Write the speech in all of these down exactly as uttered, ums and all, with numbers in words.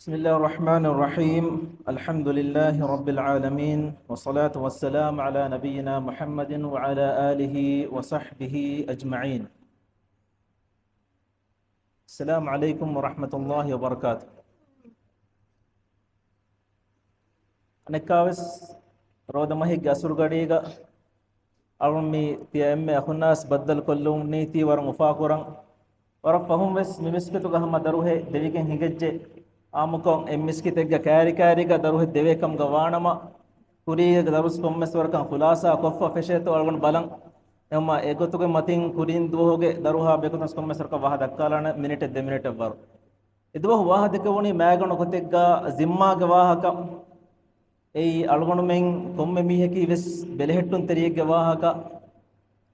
بسم الله الرحمن الرحيم. الحمد لله رب العالمين، والصلاة والسلام على نبينا محمد وعلى آله وصحبه أجمعين. السلام عليكم ورحمة الله وبركاته. އަނެއްކާވެސް ރޯދަމަހެއްގެ އަސުރުގަޑީގަ އަޅުން މި ތިޔަ އެންމެ އަޚުންނާސް ބައްދަލުކޮށްލުން ނީތީ ވަރަށް އުފާކުރަން. ވަރަށް ފަހުން ވެސް މި މިސްކިތުގަ ހަމަ ދަރުހެއް ދެވިގެން ހިނގައްޖެ. އާއްމުކޮށް އެއް މިސްކިތެއްގަ ކައިރި ކައިރީގަ ދަރުހެއް ދެވޭ ކަމުގަ ވާނަމަ، ކުރީގެ ދަރުސް ކޮންމެސް ވަރަކަށް ޚުލާސާ ކޮށްފަ ފެށޭތޯ އަޅުގަނޑު ބަލަން. އެހެންމަ އެގޮތުގެ މަތިން ކުރިން ދުވަހުގެ ދަރުހާ ބެކުތަސް ކޮންމެސް ވަރަކަށް ވާހަ ދައްކާލާނެ މިނެޓެއް ދެ މިނެޓެއް ވަރު. އެދުވަހު ވާހަ ދެކެވުނީ މައިގަނޑު ގޮތެއްގަ ޒިންމާގެ ވާހަކަ. އެއީ އަޅުގަނޑުމެން ކޮންމެ މީހަކީ ވެސް ބެލެހެއްޓުންތެރިއެއްގެ ވާހަކަ.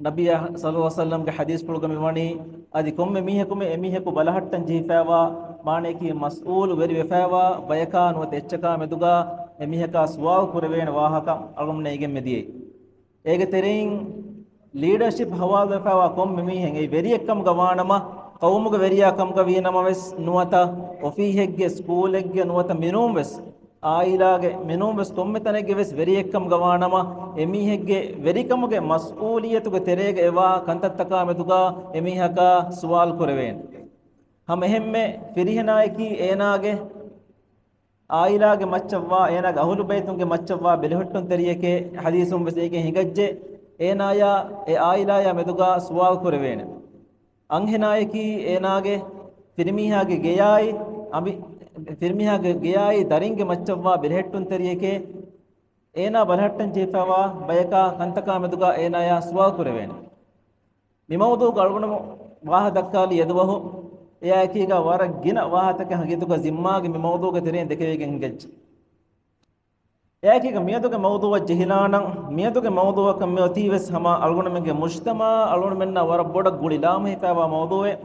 ނަބިއްޔާ ޞައްލަﷲު ޢަލައިހި ވަސައްލަމްގެ ޙަދީޘްފުޅުގަ މިވަނީ، އަދި ކޮންމެ މީހަކު މި އެމީހަކު ބަލަހައްޓަން ޖެހިފައިވާ، މާނަޔަކީ މަސްއޫލު ވެރިވެފައިވާ ބަޔަކާ ނުވަތަ އެއްޗަކާ މެދުގަ އެމީހަކާ ސުވާލު ކުރެވޭނެ ވާހަކަ އަޅުގަނޑުމެންނަށް އިނގެން މިދިޔައީ. އޭގެ ތެރެއިން ލީޑަރޝިޕް ހަވާލުވެފައިވާ ކޮންމެ މީހެއް އެއީ ވެރިއެއްކަމުގަ ވާނަމަ، ޤައުމުގެ ވެރިޔާ ކަމުގަ ވީނަމަވެސް ނުވަތަ އޮފީހެއްގެ، ސްކޫލެއްގެ ނުވަތަ މިނޫންވެސް، އާއިލާގެ މިނޫންވެސް ކޮންމެ ތަނެއްގެ ވެސް ވެރިއެއްކަމުގަ ވާނަމަ، އެމީހެއްގެ ވެރިކަމުގެ މަސްއޫލިއްޔަތުގެ ތެރޭގަ އެވާ ކަންތައްތަކާ މެދުގަ އެމީހަކާ ސުވާލު ކުރެވޭނެ. ހަމަ އެހެންމެ ފިރިހެނާޔަކީ އޭނާގެ އާއިލާގެ މައްޗަށްވާ، އޭނާގެ އަހުލުބައިތުންގެ މައްޗަށްވާ ބެލެހެއްޓުންތެރިއެކޭ، ޙަދީޘުން ވެސް އޭގެ ހިނގައްޖެ، އޭނާޔާ އެ އާއިލާޔާ މެދުގަ ސުވާލު ކުރެވޭނެ. އަންހެނާޔަކީ އޭނާގެ ފިރިމީހާގެ ގެޔާއި، އަނބި-، ފިރިމީހާގެ ގެޔާއި ދަރިންގެ މައްޗަށްވާ ބެލެހެއްޓުންތެރިއެކޭ، އޭނާ ބަލަހައްޓަން ޖެހިފައިވާ ބަޔަކާ ކަންތަކާ މެދުގަ އޭނާޔާ ސުވާލު ކުރެވޭނެ. މި މައުޟޫޢުގަ އަޅުގަނޑު ވާހަ ދައްކާލި އެދުވަހު، އެއާއެކީގަ ވަރަށް ގިނަ ވާހަތަކެއް ހަގީގަތުގަ ޒިންމާގެ މި މައުޟޫޢުގެ ތެރެއިން ދެކެވިގެން ހިނގައްޖެ. އެއާއެކީގަ މިއަދުގެ މައުޟޫޢަށް ޖެހިލާނަން، މިއަދުގެ މައުޟޫޢަކަށް މިއޮތީ ވެސް ހަމަ އަޅުގަނޑުމެންގެ މުޖްތަމަޢަށް އަޅުގަނޑުމެންނަށް ވަރަށް ބޮޑަށް ގުޅި ލާމެހިފައިވާ މައުޟޫޢެއް.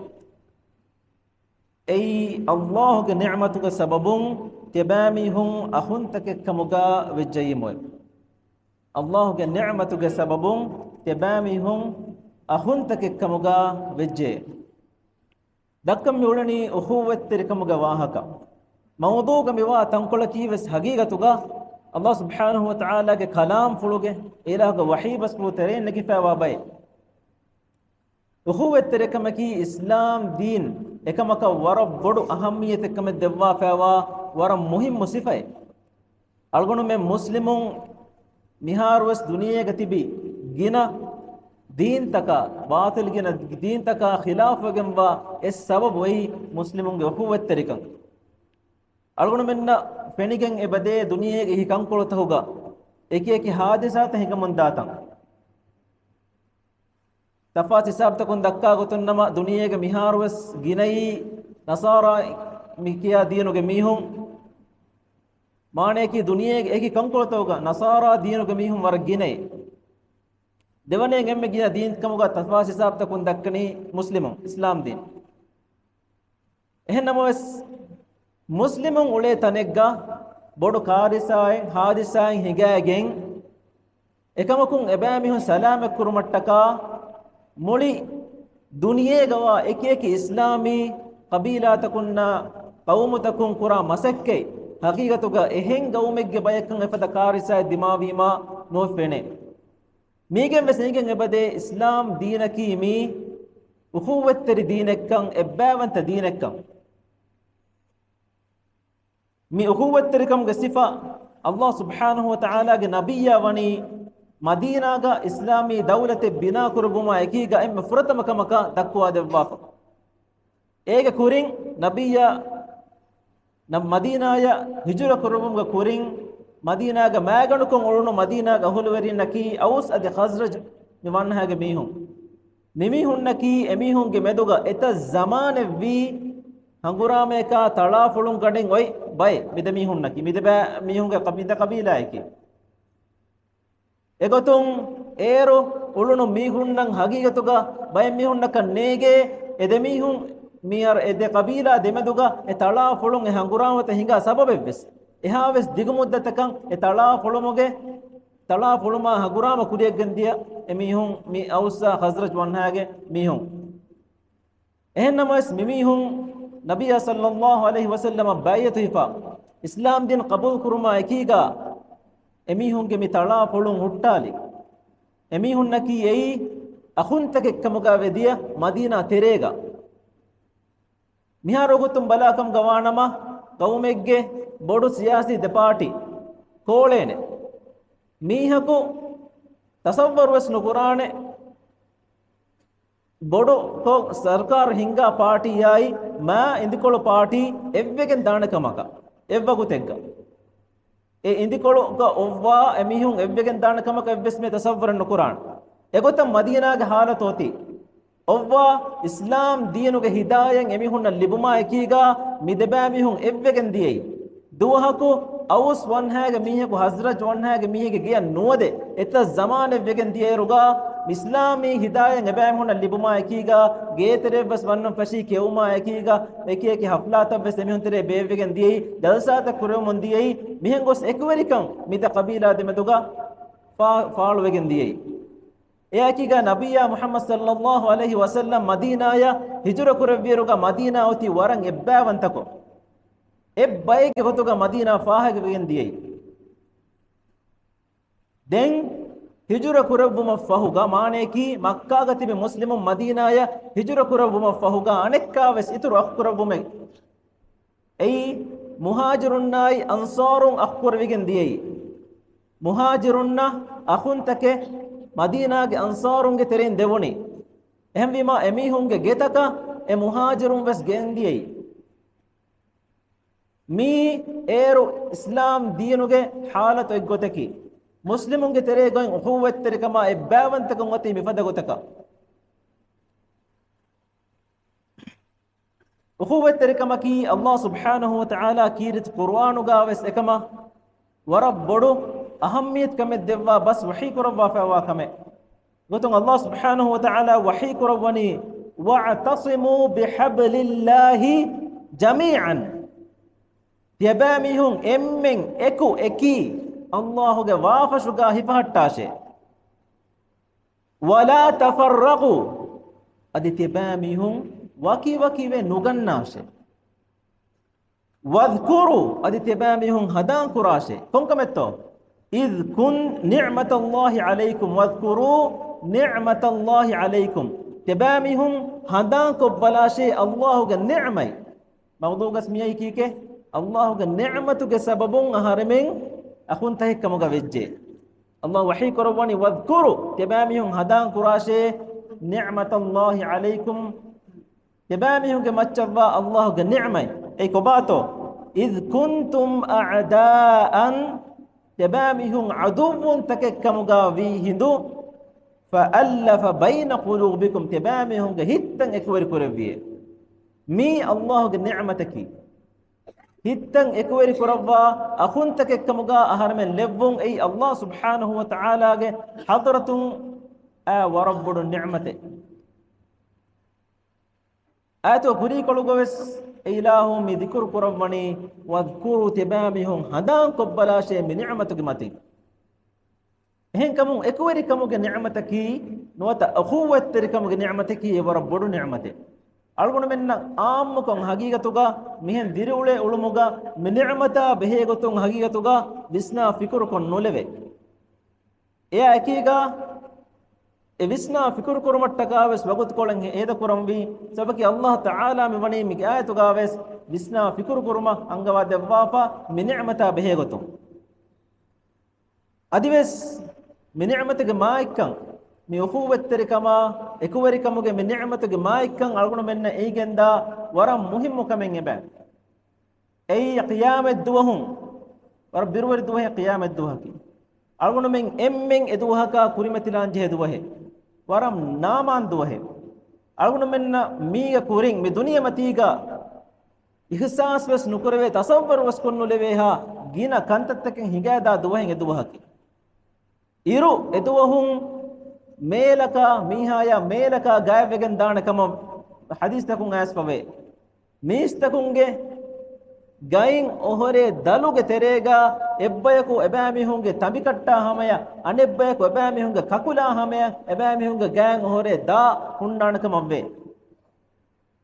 އެއީ ﷲ ގެ ނިޢުމަތުގެ ސަބަބުން ތިޔަބައިމީހުން އަޚުންތަކެއްކަމުގަ ވެއްޖައީމުއޭ. ﷲ ގެ ނިޢުމަތުގެ ސަބަބުން ތިޔަބައިމީހުން އަޚުންތަކެއްކަމުގަ ވެއްޖެ. ދައްކަން މި އުޅެނީ އުޚޫވަތްތެރިކަމުގެ ވާހަކަ. މައުޟޫޢުގަ މިވާ ތަންކޮޅަކީ ވެސް ހަގީގަތުގަ ﷲ ސުބްޙާނަހޫ ވަތަޢާލާގެ ކަލާމްފުޅުގެ، އިލާހުގެ ވަޙީ ބަސްފުޅު ތެރެއިން ނެގިފައިވާ ބައެއް. އުޚޫވަތްތެރިކަމަކީ އިސްލާމް ދީން އެކަމަކަށް ވަރަށް ބޮޑު އަހައްމިއްޔަތެއްކަމެއް ދެއްވާފައިވާ ވަރަށް މުހިއްމު ސިފައެއް. އަޅުގަނޑުމެން މުސްލިމުން މިހާރުވެސް ދުނިޔޭގަ ތިބި ގިނަ ދީންތަކާ، ބާޠިލް ގިނަ ދީންތަކާ ޚިލާފުވެގެންވާ އެއް ސަބަބު އެއީ މުސްލިމުންގެ އުޚޫވަތްތެރިކަން. އަޅުގަނޑުމެންނަށް ފެނިގެން އެބަދޭ ދުނިޔޭގެ އެކި ކަންކޮޅުތަކުގަ އެކި އެކި ހާދިސާތައް ހިނގަމުންދާތަން. ތަފާސް ހިސާބުތަކުން ދައްކާ ގޮތުން ނަމަ، ދުނިޔޭގެ މިހާރުވެސް ގިނައީ ނަޞާރާ މި ކިޔާ ދީނުގެ މީހުން. މާނަޔަކީ ދުނިޔޭގެ އެކި ކަންކޮޅުތަކުގަ ނަޞާރާ ދީނުގެ މީހުން ވަރަށް ގިނައީ. ދެވަނައިން އެންމެ ގިނަ ދީން ކަމުގަ ތަފާސް ހިސާބުތަކުން ދައްކަނީ މުސްލިމުން، އިސްލާމް ދީން. އެހެން ނަމަވެސް، މުސްލިމުން އުޅޭ ތަނެއްގަ ބޮޑު ކާރިސާއެއް، ހާދިސާއެއް ހިނގައިގެން، އެކަމަކުން އެބައިމީހުން ސަލާމަތްކުރުމަށްޓަކާ މުޅި ދުނިޔޭގަވާ އެކިއެކި އިސްލާމީ ޤަބީލާތަކުންނާ ޤައުމުތަކުން ކުރާ މަސައްކަތް ހަގީގަތުގަ އެހެން ގައުމެއްގެ ބަޔަކަށް އެފަދަ ކާރިސާއެއް ދިމާވީމާ ނުފެނޭ. މީގެން ވެސް އެނގެން އެބަދޭ އިސްލާމް ދީނަކީ މީ އުޚޫވަތްތެރި ދީނެއްކަން، އެއްބައިވަންތަ ދީނެއްކަން. މި އުޚޫވަތްތެރިކަމުގެ ސިފަ ﷲ ސުބްޙާނަހޫ ވަތަޢާލާގެ ނަބިއްޔާ ވަނީ މަދީނާގަ އިސްލާމީ ދައުލަތެއް ބިނާކުރެއްވުމާ އެކީގަ އެންމެ ފުރަތަމަ ކަމަކަށް ދައްކުވާ ދެއްވާފަ. އޭގެ ކުރިން ނަބިއްޔާ ނަ-، މަދީނާޔަށް ހިޖުރަ ކުރެއްވުމުގެ ކުރިން، މަދީނާގެ މައިގަނޑުކޮށް އުޅުނު މަދީނާގެ އަހުލުވެރިންނަކީ އައުސް އަދި ޚަޒްރަޖް މި ވަންހައިގެ މީހުން. މިމީހުންނަކީ އެމީހުންގެ މެދުގަ އެތައް ޒަމާނެއްވީ ހަނގުރާމަޔަކާ ތަޅާފުޅުން ގަޑިން އޮތް ބައެއް މިދެމީހުންނަކީ، މިދެބައި މީހުންގެ ޤަ-، މިދެ ޤަބީލާއަކީ. އެގޮތުން އޭރު އުޅުނު މީހުންނަށް ހަގީގަތުގަ ބައެއް މީހުންނަކަށް ނޭގޭ އެ ދެމީހުން މިހާރު އެ ދެ ޤަބީލާ ދެމެދުގަ އެ ތަޅާފުޅުން އެ ހަނގުރާމަތައް ހިނގާ ސަބަބެއްވެސް. އެހާވެސް ދިގު މުއްދަތަކަށް އެ ތަޅާފުޅުމުގެ، ތަޅާފުޅުމާ ހަނގުރާމަ ކުރިޔަށްގެންދިޔަ އެ މީހުން މި އައުސްއާ ޚަޒްރަޖް ވަންހައިގެ މީހުން. އެހެންނަމަވެސް މިމީހުން ނަބިއްޔާ ޞައްލައްލާހު ޢަލައިހި ވަސައްލަމަށް ބައިޢަތު ހިފާ، އިސްލާމް ދީން ޤަބޫލު ކުރުމާ އެކީގަ، އެމީހުންގެ މި ތަޅާ ފޮޅުން ހުއްޓާލި. އެމީހުންނަކީ އެއީ އަޚުންތަކެއްކަމުގަ ވެދިޔަ މަދީނާ ތެރޭގަ. މިހާރު ގޮތުން ބަލާކަމުގަ ވާނަމަ، ޤައުމެއްގެ ބޮޑު ސިޔާސީ ދެ ޕާޓީ ކޯޅޭނެ. މީހަކު ތަޞައްވަރުވެސް ނުކުރާނެ، ބޮޑު ކޮށް ސަރުކާރު ހިންގާ ޕާޓީއާއި މާ އިނދިކޮޅު ޕާޓީ އެއްވެގެން ދާނެ ކަމަކަށް އެއްވަގުތެއްގަ. އެ އިނދިކޮޅުގަ އޮއްވާ އެމީހުން އެއްވެގެން ދާނެ ކަމަކަށް އެއްވެސް މީ ތަޞައްވަރެއް ނުކުރާނެ. އެގޮތަށް މަދީނާގެ ހާލަތު އޮތީ. އޮއްވާ އިސްލާމް ދީނުގެ ހިދާޔަތް އެމީހުންނަށް ލިބުމާ އެކީގަ މި ދެބައިމީހުން އެއްވެގެން ދިޔައީ. ދުވަހަކު އައުސް ވަންހާގެ މީހަކު ހަޒްރަޖް ވަންހާގެ މީހެއްގެ ގެޔަށް ނުވަދެ އެތައް ޒަމާނެއް ވެގެން ދިޔައިރުގަ، އިސްލާމީ ހިދާޔަތް އެބައިމީހުންނަށް ލިބުމާ އެކީގަ، ގޭތެރެއަށްވެސް ވަންނަން ފެށީ ކެއުމާ އެކީގަ، އެކި އެކި ހަފްލާތައްވެސް އެމީހުން ތެރޭ ބޭއްވެގެން ދިޔައީ، ޖަލްސާތައް ކުރެވެމުން ދިޔައީ، މިހެން ގޮސް އެކުވެރިކަން މި ދެ ޤަބީލާ ދެމެދުގަ ފާ-، ފާޅުވެގެން ދިޔައީ. އެއާއެކީގަ ނަބިއްޔާ މުޙައްމަދު ޞައްލައްލާހު ޢަލައިހި ވަސައްލަމް މަދީނާޔަށް ހިޖުރަ ކުރެއްވިއިރުގަ މަދީނާ އޮތީ ވަރަށް އެއްބައިވަންތަކޮށް، އެއްބައެއްގެ ގޮތުގަ މަދީނާ ފާހަގަވެގެން ދިޔައީ. ދެން ހިޖުރަ ކުރެއްވުމަށް ފަހުގަ، މާނަޔަކީ މައްކާގަ ތިބި މުސްލިމުން މަދީނާޔަށް ހިޖުރަ ކުރެއްވުމަށް ފަހުގަ، އަނެއްކާވެސް އިތުރު އަޚުކުރެއްވުމެއް އެއީ މުހާޖިރުންނާއި އަންޞާރުން އަޚުކުރެވިގެން ދިޔައީ. މުހާޖިރުންނަށް އަޚުންތަކެއް މަދީނާގެ އަންޞާރުންގެ ތެރެއިން ދެވުނީ. އެހެންވީމާ، އެމީހުންގެ ގެތަކަށް އެ މުހާޖިރުން ވެސް ގެންދިޔައީ. މީ އޭރު އިސްލާމް ދީނުގެ ޙާލަތު އެއްގޮތަކީ، މުސްލިމުންގެ ތެރޭގައި އުޚުއްވަތްތެރިކަމާ އެއްބައިވަންތަކަން އޮތީ މިފަދަ ގޮތަކަށް. އުޚުއްވަތްތެރިކަމަކީ ﷲ ސުބްޙާނަހޫ ވަތަޢާލާ ކީރިތި ޤުރުއާނުގާވެސް އެކަމަށް ވަރަށް ބޮޑު އަހައްމިޔަތު ކަމެއް ދެއްވާ ބަސް ވަޙީ ކުރައްވާފައިވާ ކަމެއް. ގޮތުން ﷲ ސުބްޙާނަހޫ ވަތަޢާލާ ވަޙީ ކުރައްވަނީ، "وَاعْتَصِمُوا بِحَبْلِ اللَّهِ جَمِيعًا." ތިޔަބައިމީހުން އެންމެން އެކު އެކީ ﷲގެ ވާފަށުގާ ހިފަހައްޓާށޭ. "وَلَا تَفَرَّقُوا." އަދި ތިޔަބައިމީހުން ވަކިވަކިވެ ނުގަންނާށޭ. "وَاذْكُرُوا." އަދި ތިޔަބައިމީހުން ހަނދާން ކުރާށޭ. ކޮންކަމެއްތޯ؟ "إِذْ كُنْ نِعْمَةَ اللَّهِ عَلَيْكُمْ وَاذْكُرُوا نِعْمَةَ اللَّهِ عَلَيْكُمْ." ތިޔަބައިމީހުން ހަނދާން ކޮށްބަލާށޭ ﷲގެ ނިޢުމަތް. މަގުދޫގަސް މިއައީ ކީކޭ؟ ﷲގެ ނިޢުމަތުގެ ސަބަބުން އަހަރެމެން އަޚުންތަކެއްކަމުގަ ވެއްޖެ. ﷲ ވަޙީ ކުރައްވަނީ، "وَاذْكُرُوا." ތިޔަބައިމީހުން ހަނދާން ކުރާށޭ، "نِعْمَةَ اللَّهِ عَلَيْكُمْ." ތިޔަބައިމީހުންގެ މައްޗަށްވާ ﷲގެ ނިޢުމަތް. އެއީ ކޮބާތޯ؟ "إِذْ كُنْتُمْ أَعْدَاءً." ތިޔަބައިމީހުން ޢަދުއްވުންތަކެއްކަމުގަ ވީ ހިނދު، "فَأَلَّفَ بَيْنَ قُلُوبِكُمْ." ތިޔަބައިމީހުންގެ ހިތްތައް އެކުވެރި ކުރެއްވިއޭ. މީ ﷲގެ ނިޢުމަތަކީ. ހިތްތައް އެކުވެރި ކުރައްވާ އަޚުންތަކެއްކަމުގަ އަހަރެމެން ލެއްވުން އެއީ ﷲ ސުބްޙާނަހޫ ވަތަޢާލާގެ ޙަޟްރަތުން އާ ވަރަށް ބޮޑު ނިޢުމަތެއް. އާޔަތުގެ ކުރީކޮޅުގަވެސް އެ އިލާހު މި ޛިކުރު ކުރައްވަނީ، "وَاذْكُرُوا." ތިޔަބައިމީހުން ހަނދާން ކޮށްބަލާށޭ މި ނިޢުމަތުގެ މަތިން. އެހެންކަމުން އެކުވެރިކަމުގެ ނިޢުމަތަކީ ނުވަތަ އުޚުއްވަތްތެރިކަމުގެ ނިޢުމަތަކީ އެ ވަރަށް ބޮޑު ނިޢުމަތެއް. އަޅުގަނޑުމެންނަށް ޢާއްމުކޮށް ހަގީގަތުގަ މިހެން ދިރިއުޅޭ އުޅުމުގަ މި ނިޢުމަތާ ބެހޭގޮތުން ހަގީގަތުގަ ވިސްނާ ފިކުރުކޮށް ނުލެވޭ. އެއާ އެކީގަ އެ ވިސްނާ ފިކުރުކުރުމަށްޓަކާވެސް ވަގުތުކޮޅެއް ހޭދަކުރަންވީ. ސަބަކީ ﷲ ތަޢާލާ މިވަނީ މި އާޔަތުގާވެސް ވިސްނާ ފިކުރުކުރުމަށް އަންގަވާ ދެއްވާފަ މި ނިޢުމަތާ ބެހޭގޮތުން. އަދިވެސް މި ނިޢުމަތުގެ މާތްކަން، މި އުޚުއްވަތްތެރިކަމާ، އެކުވެރިކަމުގެ މި ނިޢުމަތުގެ މާތްކަން އަޅުގަނޑުމެންނަށް އެނގިގެންދާ ވަރަށް މުހިއްމު ކަމެއް އެބަ. އެއީ ޤިޔާމަތް ދުވަހު، ވަރަށް ބިރުވެރި ދުވަހެއް ޤިޔާމަތް ދުވަހަކީ. އަޅުގަނޑުމެން އެންމެން އެ ދުވަހަކާ ކުރިމަތިލާން ޖެހޭ ދުވަހެއް. ވަރަށް ނާމާން ދުވަހެއް. އަޅުގަނޑުމެންނަށް މީގެ ކުރިން މި ދުނިޔެމަތީގަ އިޙްސާސް ވެސް ނުކުރެވޭ، ތަޞައްވަރު ވެސް ކޮށްނުލެވޭހާ ގިނަ ކަންތައްތަކެއް ހިނގައިދާ ދުވަހެއް އެ ދުވަހަކީ. އިރު އެދުވަހުން މޭލަކާ މީހާޔާ މޭލަކާ ގާތްވެގެން ދާނެ ކަމަށް ޙަދީޘްތަކުން އައިސްފަވޭ. މީސްތަކުންގެ ގައިން އޮހޮރޭ ދަލުގެ ތެރޭގަ އެއްބަޔަކު އެބައިމީހުންގެ ތަނބިކައްޓާ ހަމަޔަށް، އަނެއްބަޔަކު އެބައިމީހުންގެ ކަކުލާ ހަމަޔަށް، އެބައިމީހުންގެ ގައިން އޮހޮރޭ ދާ ހުންނާނެ ކަމަށްވޭ.